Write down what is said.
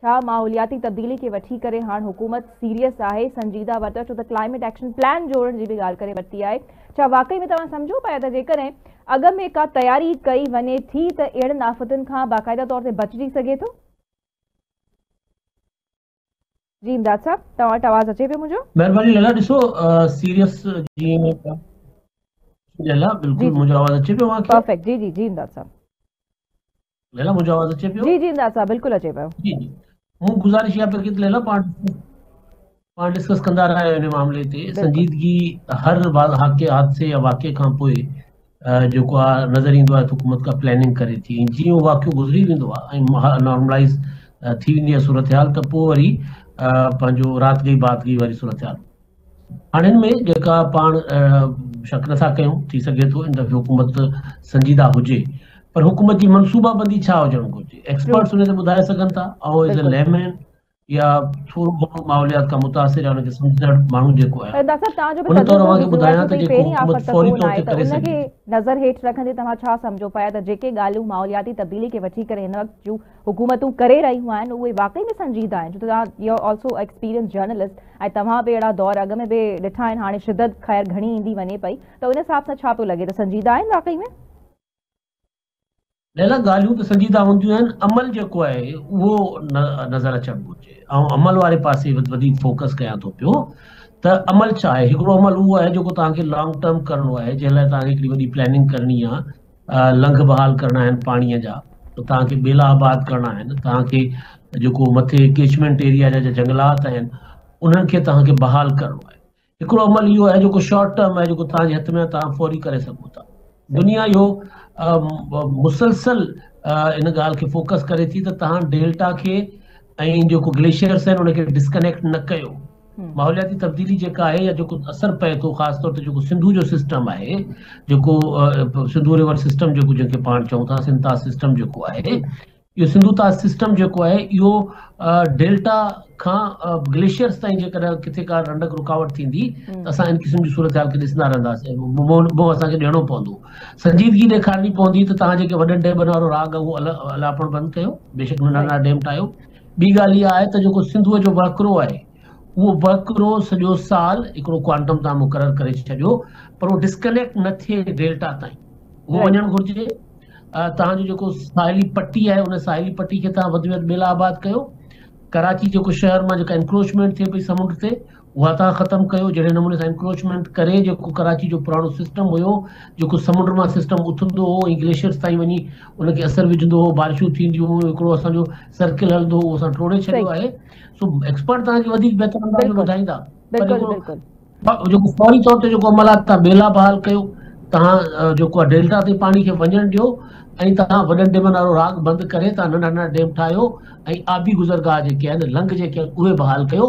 ڇا ماحولياتي تبديلي کي وٺي ڪري هاڻ حڪومت سيريس آهي، سنجيده ورتو، ڇو ته ڪلائميٽ ايڪشن پلان جوڙڻ جي به ڳالهه ڪري ورتي آهي. ڇا واقعي ۾ توهان سمجهو پيا ته جيڪڏهن اڳ ۾ ڪا تياري ڪئي وڃي ٿي ته اهڙن آفتن کان باقاعده طور تي بچجي سگهي ٿو؟ جي امداد صاحب، توهان وٽ آواز اچي پيو منهنجو؟ مهرباني ليلا، ڏسو سيريس جي ليلا، بلڪل منهنجو آواز اچي پيو اوهان کي؟ پرفيڪٽ، جي جي جي امداد صاحب. ليلا، منهنجو آواز اچي پيو؟ جي جي امداد صاحب، بلڪل اچي پيو. جي جي، مون گذارش اها پئي ڪئي ليلا، پاڻ ڊسڪس ڪندا رهيا آهيون ان معاملي تي. سنجيدگي هر حادثي يا واقعي کان پوء جيڪو آهي نظر ايندو آهي ته حڪومت ڪا پلاننگ ڪري ٿي، ۽ جيئن اهو واقعو گذري ويندو آهي ۽ نارملائز ٿي ويندي آهي صورتحال ته پوء وري پنهنجو رات گئي بات گئي واري صورتحال. هاڻي هن ۾ جيڪا پاڻ شڪ نٿا ڪيون، ٿي سگهي ٿو ان دفعي حڪومت سنجيده هجي، پر حڪومت جي منصوبه بندي ڇا هجڻ گهرجي، ايڪسپرٽس ان تي ٻڌائي سگهن ٿا. آئون ايز اي ليمين يا ٿورو گهڻو ماحوليات کان متاثر يا ان کي سمجهندڙ ماڻهو جيڪو آهي، ان طور اوهان کي ٻڌايان ته جيڪو حڪومت فوري طور تي ڪري سگهي ٿي. نظر هيٺ رکندي توهان ڇا سمجهو پيا ته جيڪي ڳالهيون ماحولياتي تبديلي کي وٺي ڪري هن وقت جون حڪومتون ڪري رهيون آهن، اهي واقعي ۾ سنجيده آهن؟ ڇو ته توهان you are also experience journalist ۽ توهان به اهڙا دور اڳ ۾ به ڏٺا آهن. هاڻي شدت خير گهڻي ايندي وڃي پئي، ته ان حساب سان ڇا پيو لڳي ته سنجيده آهن واقعي ۾؟ ليلا، ڳالهيون ته سنجيده هونديون آهن، عمل جيڪو آهي اهو نظر اچڻ گهرجي. آئون عمل واري پاسي وڌيڪ فوڪس ڪيان ٿو پيو ته عمل ڇا آهي. هڪڙو عمل اهو آهي جيڪو توهان کي لانگ ٽرم ڪرڻو آهي، جنهن لاء توهان کي هڪڙي وڏي پلاننگ ڪرڻي آهي، لنگهه بحال ڪرڻا آهن پاڻيء جا، توهان کي ٻيلا آباد ڪرڻا آهن، توهان کي جيڪو مٿي ڪيچمينٽ ايريا جا جهنگلات آهن انهن کي توهان کي بحال ڪرڻو آهي. هڪڙو عمل اهو آهي جيڪو شارٽ ٽرم آهي، جيڪو توهان جي هٿ ۾ آهي، توهان فوري ڪري سگهو ٿا. دنيا اهو مسلسل ان ڳالهه کي فوڪس ڪري ٿي ته توهان ڊيلٽا کي ۽ جيڪو گليشيئرس آهن ان کي ڊسڪنيڪٽ نه ڪيو. ماحولياتي تبديلي جيڪا آهي يا جيڪو اثر پئي ٿو، خاص طور تي جيڪو سنڌو جو سسٽم آهي، جيڪو سنڌو ريور سسٽم جيڪو جنهن کي پاڻ چئون ٿا سنڌ طاس سسٽم جيڪو آهي، اهو سنڌو طاس سسٽم جيڪو آهي اهو ڊيلٽا کان گليشيئرس تائين جيڪڏهن ڪٿي ڪا رنڊڪ رڪاوٽ ٿيندي ته اسان ان قسم جي صورتحال کي ڏسندا رهنداسين، منهن اسان کي ڏيڻو پوندو. سنجيدگي ڏيکارڻي پوندي ته توهان جيڪي وڏن ڊيمن وارو راڳ اهو الاپڻ بند ڪيو، بيشڪ ننڍا ننڍا ڊيم ٺاهيو. ٻي ڳالهه اها آهي ته جيڪو سنڌوء جو وهڪرو آهي اهو وهڪرو سڄو سال هڪڙو ڪوانٽم توهان مقرر ڪري ڇڏيو، پر اهو ڊسڪنيڪٽ نه ٿئي ڊيلٽا تائين اهو وڃڻ گهرجي. توهان جو جيڪو ساحلي پٽي آهي ان ساحلي پٽي کي توهان وڌ ۾ وڌ ٻيلا آباد ڪيو. ڪراچي جيڪو شهر مان جيڪا انڪروچمينٽ ٿئي پئي سمنڊ تي اها توهان ختم ڪيو. جهڙي نموني سان انڪروچمينٽ ڪري جيڪو ڪراچي جو پراڻو سسٽم هيو، جيڪو سمنڊ مان سسٽم اٿندو هو ۽ گليشيئرس تائين وڃي ان کي اثر وجهندو هو، بارشون ٿينديون هيون، هڪڙو اسان جو سرڪل هلندو هو، اهو اسان ٽوڙي ڇڏيو آهي. سو ايڪسپرٽ توهان کي وڌيڪ بهتر انداز ۾ ٻڌائيندا، پر جيڪو جيڪو فوري طور تي جيڪو عمل آهي، توهان ٻيلا بحال ڪيو، توهان جيڪو آهي ڊيلٽا تي پاڻي کي وڃڻ ڏيو ۽ توهان وڏن ڊيمن وارو راڳ بند ڪري توهان ننڍا ننڍا ڊيم ٺاهيو ۽ آبي گذرگاهه جيڪي آهن، لنگهه جيڪي آهن اهي بحال ڪيو.